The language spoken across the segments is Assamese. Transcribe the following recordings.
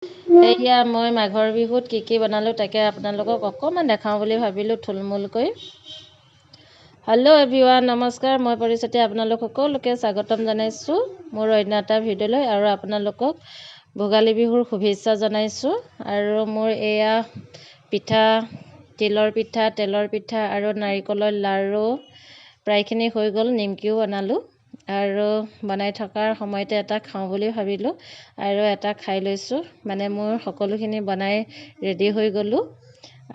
এয়া মই মাঘৰ বিহুত কি কি বনালোঁ তাকে আপোনালোকক অকণমান দেখাওঁ বুলি ভাবিলোঁ থুলমূলকৈ। হেল্ল' এভৰিৱান, নমস্কাৰ। মই পৰিচিতি আপোনালোক সকলোকে স্বাগতম জনাইছোঁ মোৰ অন্য এটা ভিডিঅ'লৈ আৰু আপোনালোকক ভোগালী বিহুৰ শুভেচ্ছা জনাইছোঁ। আৰু মোৰ এয়া পিঠা, তিলৰ পিঠা, তেলৰ পিঠা আৰু নাৰিকলৰ লাড়ু প্ৰায়খিনি হৈ গ'ল। নিমকিও বনালোঁ আৰু বনাই থকাৰ সময়তে এটা খাওঁ বুলি ভাবিলোঁ আৰু এটা খাই লৈছোঁ। মানে মোৰ সকলোখিনি বনাই ৰেডি হৈ গ'লোঁ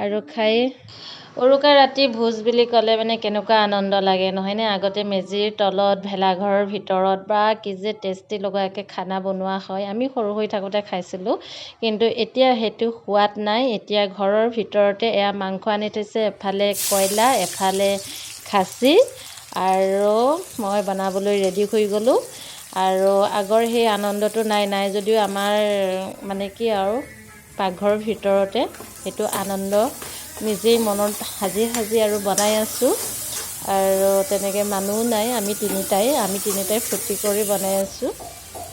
আৰু খাই। উৰুকা ৰাতি ভোজ বুলি ক'লে মানে কেনেকুৱা আনন্দ লাগে, নহয়নে? আগতে মেজিৰ তলত, ভেলাঘৰৰ ভিতৰত বা কি যে টেষ্টি লগাকৈ খানা বনোৱা হয়। আমি সৰু হৈ থাকোঁতে খাইছিলোঁ, কিন্তু এতিয়া সেইটো সোৱাদ নাই। এতিয়া ঘৰৰ ভিতৰতে এয়া মাংস আনি থৈছে, এফালে কয়লা, এফালে খাচী, আৰু মই বনাবলৈ ৰেডি হৈ গ'লোঁ। আৰু আগৰ সেই আনন্দটো নাই নাই যদিও আমাৰ মানে কি আৰু পাকঘৰৰ ভিতৰতে সেইটো আনন্দ নিজেই মনত সাজি সাজি আৰু বনাই আছোঁ। আৰু তেনেকৈ মানুহো নাই, আমি তিনিটাই ফূৰ্তি কৰি বনাই আছোঁ।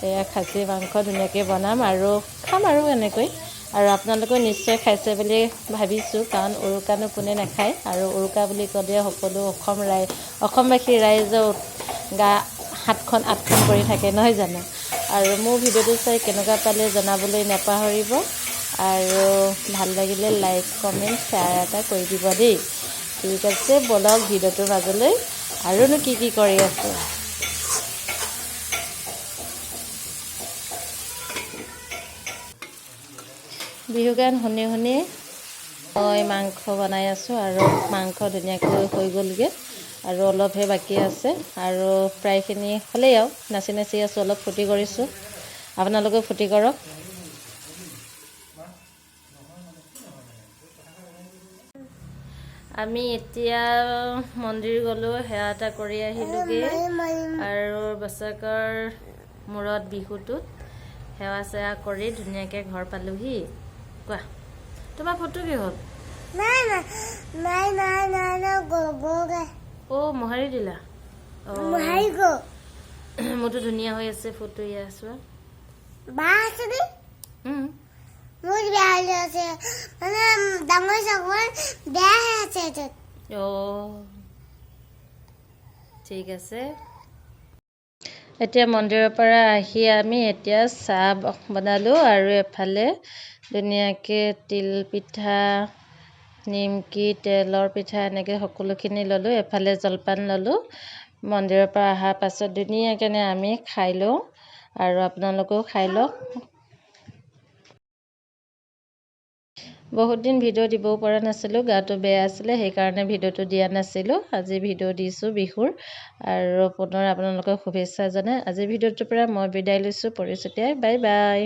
এয়া খাচী মাংস ধুনীয়াকৈ বনাম আৰু খাম আৰু এনেকৈ। আৰু আপোনালোকেও নিশ্চয় খাইছে বুলি ভাবিছোঁ, কাৰণ উৰুকানো কোনে নাখায়? আৰু উৰুকা বুলি ক'লে সকলো অসমবাসী ৰাইজৰ গা সাতখন আঠখন কৰি থাকে, নহয় জানো? আৰু মোৰ ভিডিঅ'টো চাই কেনেকুৱা পালে জনাবলৈ নাপাহৰিব আৰু ভাল লাগিলে লাইক, কমেণ্ট, শ্বেয়াৰ এটা কৰি দিব দেই। ঠিক আছে, ব'লক ভিডিঅ'টোৰ মাজলৈ। আৰুনো কি কি কৰি আছোঁ। বিহু গান শুনি শুনি মই মাংস বনাই আছোঁ আৰু মাংস ধুনীয়াকৈ হৈ গ'লগৈ আৰু অলপহে বাকী আছে আৰু প্ৰায়খিনি হ'লেই। আৰু নাচি নাচি আছোঁ, অলপ ফূৰ্তি কৰিছোঁ। আপোনালোকেও ফূৰ্তি কৰক। আমি এতিয়া মন্দিৰ গ'লোঁ, সেৱা এটা কৰি আহিলোগৈ আৰু বছৰেকৰ মূৰত বিহুটোত সেৱা চেৱা কৰি ধুনীয়াকৈ ঘৰ পালোহি। কোৱা, তোমাৰ ফটো কি হ'ল? নাই নাই নাই নাই নাই নাই গ'লগৈ। অ' মোহাৰি দিলা? অঁ। মোহাৰি গ'ল। মোৰতো ধুনীয়া হৈ আছে ফটো, ইয়াৰ চোৱা। বা আছে নি? মোৰ বেয়া হৈ আছে, মানে ডাঙৰ হৈছে, অকণমান বেয়া হৈ আছে এইটোত। অঁ, ঠিক আছে। এতিয়া মন্দিৰৰ পৰা আহি আমি এতিয়া চাহ বনালোঁ আৰু এফালে ধুনীয়াকৈ তিল পিঠা, নিমকি, তেলৰ পিঠা এনেকৈ সকলোখিনি ল'লোঁ। এফালে জলপান ল'লোঁ। মন্দিৰৰ পৰা অহাৰ পাছত ধুনীয়াকৈ আমি খাই লওঁ আৰু আপোনালোকেও খাই লওক। বহুত দিন ভিডিঅ' দিবও পৰা নাছিলোঁ, গাটো বেয়া আছিলে, সেইকাৰণে ভিডিঅ'টো দিয়া নাছিলোঁ। আজি ভিডিঅ' দিছোঁ বিহুৰ আৰু পুনৰ আপোনালোকক শুভেচ্ছা জনাই আজি ভিডিঅ'টোৰ পৰা মই বিদায় লৈছোঁ। পৰিচতিয়াই বাই বাই।